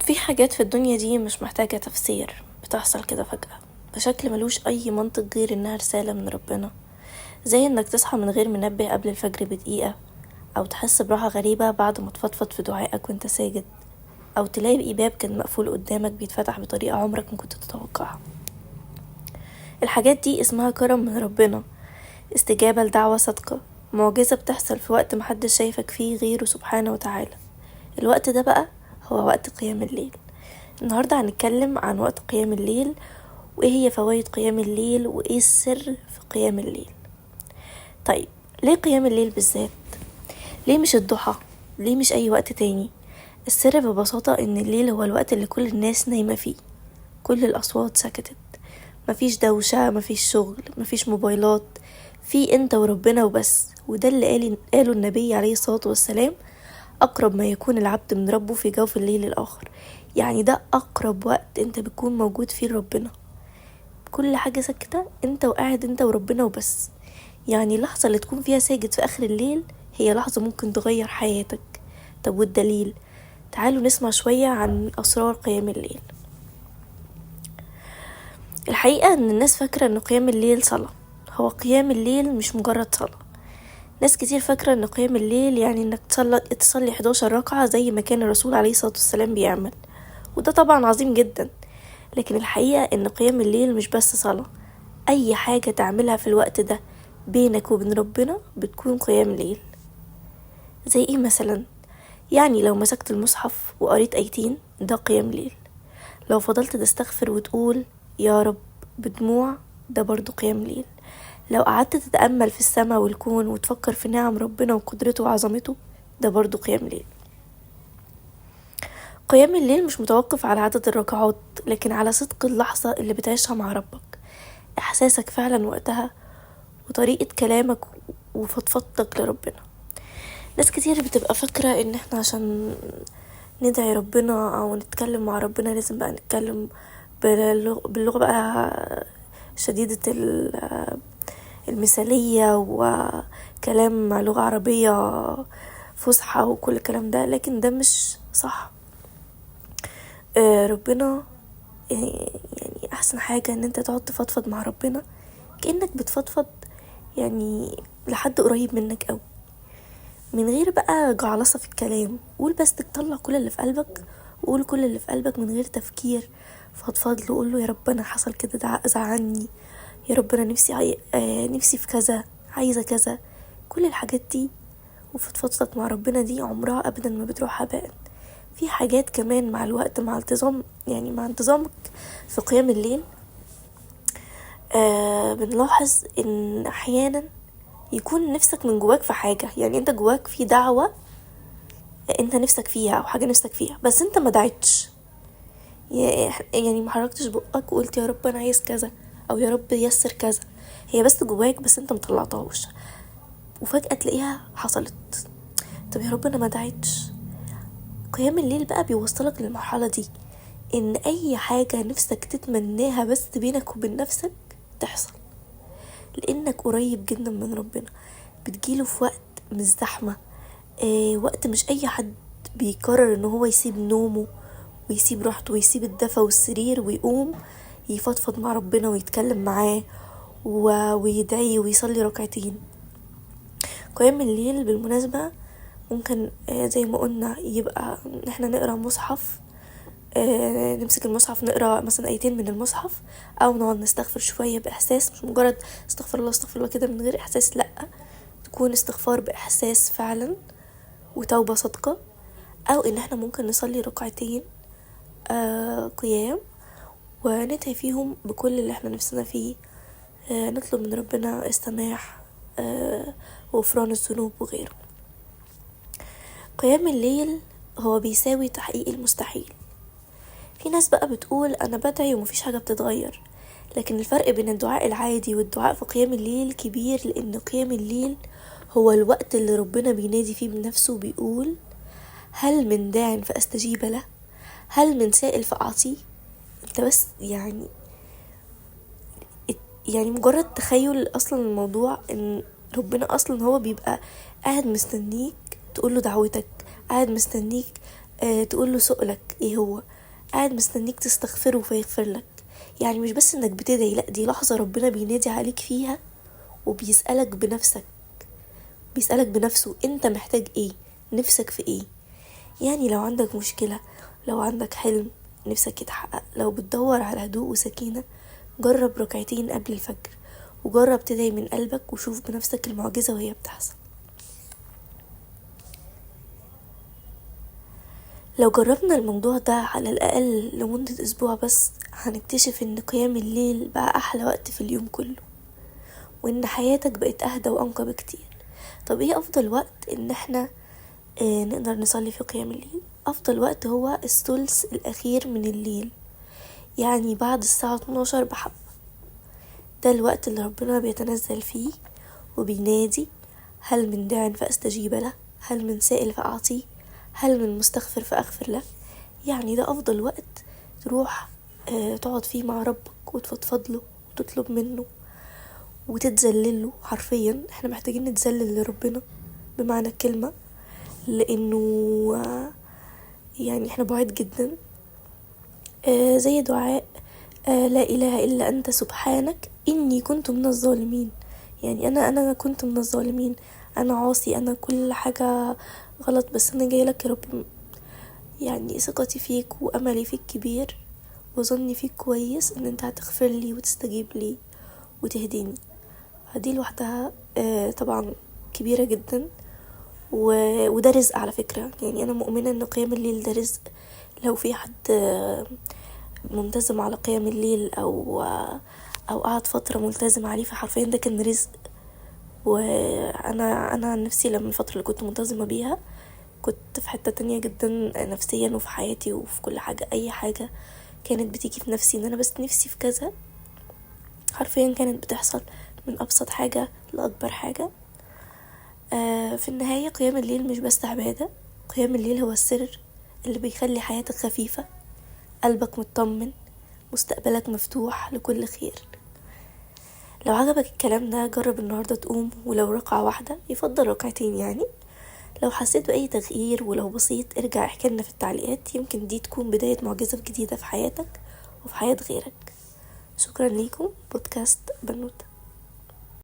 في حاجات في الدنيا دي مش محتاجة تفسير، بتحصل كده فجأة بشكل ملوش أي منطق غير إنها رسالة من ربنا. زي إنك تصحى من غير منبه قبل الفجر بدقيقة، أو تحس براحة غريبة بعد ما تفضفض في دعائك وانت ساجد، أو تلاقي باب كان مقفول قدامك بيتفتح بطريقة عمرك ما كنت تتوقعها. الحاجات دي اسمها كرم من ربنا، استجابة لدعوة صادقة، معجزة بتحصل في وقت محدش شايفك فيه غيره سبحانه وتعالى. الوقت ده بقى هو وقت قيام الليل. النهاردة هنتكلم عن وقت قيام الليل، وإيه هي فوائد قيام الليل، وإيه السر في قيام الليل. طيب ليه قيام الليل بالذات؟ ليه مش الضحى؟ ليه مش أي وقت تاني؟ السر ببساطة إن الليل هو الوقت اللي كل الناس نايمة فيه، كل الأصوات سكتت، مفيش دوشة، مفيش شغل، مفيش موبايلات، في انت وربنا وبس. وده اللي قاله النبي عليه الصلاة والسلام، أقرب ما يكون العبد من ربه في جوف الليل الآخر. يعني ده أقرب وقت انت بتكون موجود فيه لربنا، كل حاجة سكتة، انت وقاعد انت وربنا وبس. يعني اللحظة اللي تكون فيها ساجد في آخر الليل هي لحظة ممكن تغير حياتك. طب والدليل؟ تعالوا نسمع شوية عن أسرار قيام الليل. الحقيقة ان الناس فاكرة ان قيام الليل صلاة. هو قيام الليل مش مجرد صلاة. ناس كتير فاكرة ان قيام الليل يعني انك تصلي 11 ركعة زي ما كان الرسول عليه الصلاة والسلام بيعمل، وده طبعا عظيم جدا. لكن الحقيقة ان قيام الليل مش بس صلاة، اي حاجة تعملها في الوقت ده بينك وبين ربنا بتكون قيام ليل. زي ايه مثلا؟ يعني لو مسكت المصحف وقريت ايتين ده قيام ليل، لو فضلت تستغفر وتقول يا رب بدموع ده برضو قيام ليل، لو قعدت تتأمل في السماء والكون وتفكر في نعم ربنا وقدرته وعظمته ده برضو قيام ليل. قيام الليل مش متوقف على عدد الركعات، لكن على صدق اللحظة اللي بتعيشها مع ربك، إحساسك فعلا وقتها وطريقة كلامك وفضفضتك لربنا. ناس كتير بتبقى فاكرة ان احنا عشان ندعي ربنا او نتكلم مع ربنا لازم بقى نتكلم باللغة بقى شديدة المثالية وكلام لغة عربية فصحى وكل الكلام ده، لكن ده مش صح. ربنا يعني احسن حاجة ان انت تقعد تفضفض مع ربنا كأنك بتفضفض يعني لحد قريب منك قوي، من غير بقى جعلصة في الكلام. قول بس، تطلع كل اللي في قلبك، وقول كل اللي في قلبك من غير تفكير. فضفض له، قول له يا رب انا حصل كده، ده زعلني، يا رب انا نفسي نفسي في كذا، عايزه كذا، كل الحاجات دي. وفضفضتك مع ربنا دي عمرها ابدا ما بتروح هباء. في حاجات كمان مع الوقت، مع التزام، يعني مع انتظامك في قيام الليل، بنلاحظ ان احيانا يكون نفسك من جواك في حاجة، يعني انت جواك في دعوة انت نفسك فيها او حاجة نفسك فيها، بس انت ما دعيتش، يعني ما حركتش بقك وقلت يا رب انا عايز كذا او يا رب يسر كذا، هي بس جواك بس انت ما طلعتهاش، وفجأة تلاقيها حصلت. طب يا رب انا ما دعيتش. قيام الليل بقى بيوصلك للمرحلة دي، ان اي حاجة نفسك تتمناها بس بينك وبين نفسك تحصل، لانك قريب جدا من ربنا، بتجيله في وقت مش زحمة، وقت مش اي حد بيقرر ان هو يسيب نومه ويسيب راحته ويسيب الدفا والسرير ويقوم يفضفض مع ربنا ويتكلم معاه ويدعي ويصلي ركعتين. قيام الليل بالمناسبة ممكن زي ما قلنا يبقى ان احنا نقرأ مصحف، نمسك المصحف نقرأ مثلا ايتين من المصحف، او نقعد نستغفر شوية بإحساس، مش مجرد استغفر الله استغفر الله كده من غير إحساس، لأ، تكون استغفار بإحساس فعلا وتوبة صادقة، او ان احنا ممكن نصلي ركعتين قيام وندعي فيهم بكل اللي احنا نفسنا فيه، نطلب من ربنا السماح، وغفران الذنوب وغيره. قيام الليل هو بيساوي تحقيق المستحيل. في ناس بقى بتقول انا بدعي ومفيش حاجة بتتغير، لكن الفرق بين الدعاء العادي والدعاء في قيام الليل كبير، لان قيام الليل هو الوقت اللي ربنا بينادي فيه بنفسه وبيقول هل من داع فأستجيب له، هل من سائل فأعطيه. انت بس يعني مجرد تخيل اصلا الموضوع، ان ربنا اصلا هو بيبقى قاعد مستنيك تقول له دعوتك، قاعد مستنيك تقول له سؤلك ايه هو، قاعد مستنيك تستغفره فيغفر لك. يعني مش بس انك بتدعي، لا دي لحظة ربنا بينادي عليك فيها وبيسألك بنفسك، بيسألك بنفسه انت محتاج ايه، نفسك في ايه. يعني لو عندك مشكلة، لو عندك حلم نفسك يتحقق، لو بتدور على هدوء وسكينة، جرب ركعتين قبل الفجر، وجرب تدعي من قلبك، وشوف بنفسك المعجزة وهي بتحصل. لو جربنا الموضوع ده على الأقل لمدة أسبوع بس، هنكتشف إن قيام الليل بقى أحلى وقت في اليوم كله، وإن حياتك بقت أهدى وأنقى بكتير. طب إيه أفضل وقت إن إحنا نقدر نصلي في قيام الليل؟ أفضل وقت هو الثلث الأخير من الليل، يعني بعد الساعة 12 بحبة. ده الوقت اللي ربنا بيتنزل فيه وبينادي: هل من داع فأستجيب له، هل من سائل فأعطيه، هل من مستغفر فأغفر له. يعني ده أفضل وقت تروح تقعد فيه مع ربك وتفضفض له وتطلب منه وتتذلل له. حرفيا احنا محتاجين نتذلل لربنا بمعنى الكلمة، لأنه يعني احنا بعيد جدا. زي دعاء لا إله إلا أنت سبحانك إني كنت من الظالمين. يعني أنا كنت من الظالمين، أنا عاصي، أنا كل حاجة غلط، بس أنا جاي لك يا رب، يعني ثقتي فيك وأملي فيك كبير وظني فيك كويس إن أنت هتغفر لي وتستجيب لي وتهديني. دي لوحدها طبعا كبيرة جدا، وده رزق على فكرة. يعني أنا مؤمنة إن قيام الليل ده رزق. لو في حد ملتزم على قيام الليل أو قعد فترة ملتزم عليه، فحرفيا ده كان رزق. وأنا عن نفسي لما الفترة اللي كنت ملتزمة بيها كنت في حتة تانية جدا نفسيا وفي حياتي وفي كل حاجة. أي حاجة كانت بتيجي في نفسي إن أنا بس نفسي في كذا، حرفيا كانت بتحصل من أبسط حاجة لأكبر حاجة. في النهاية قيام الليل مش بس عبادة، قيام الليل هو السر اللي بيخلي حياتك خفيفة، قلبك مطمن، مستقبلك مفتوح لكل خير. لو عجبك الكلام ده جرب النهاردة تقوم ولو ركعة واحدة، يفضل ركعتين يعني. لو حسيت بأي تغيير ولو بسيط ارجع احكي لنا في التعليقات، يمكن دي تكون بداية معجزة جديدة في حياتك وفي حياة غيرك. شكرا ليكم. بودكاست بنوتة.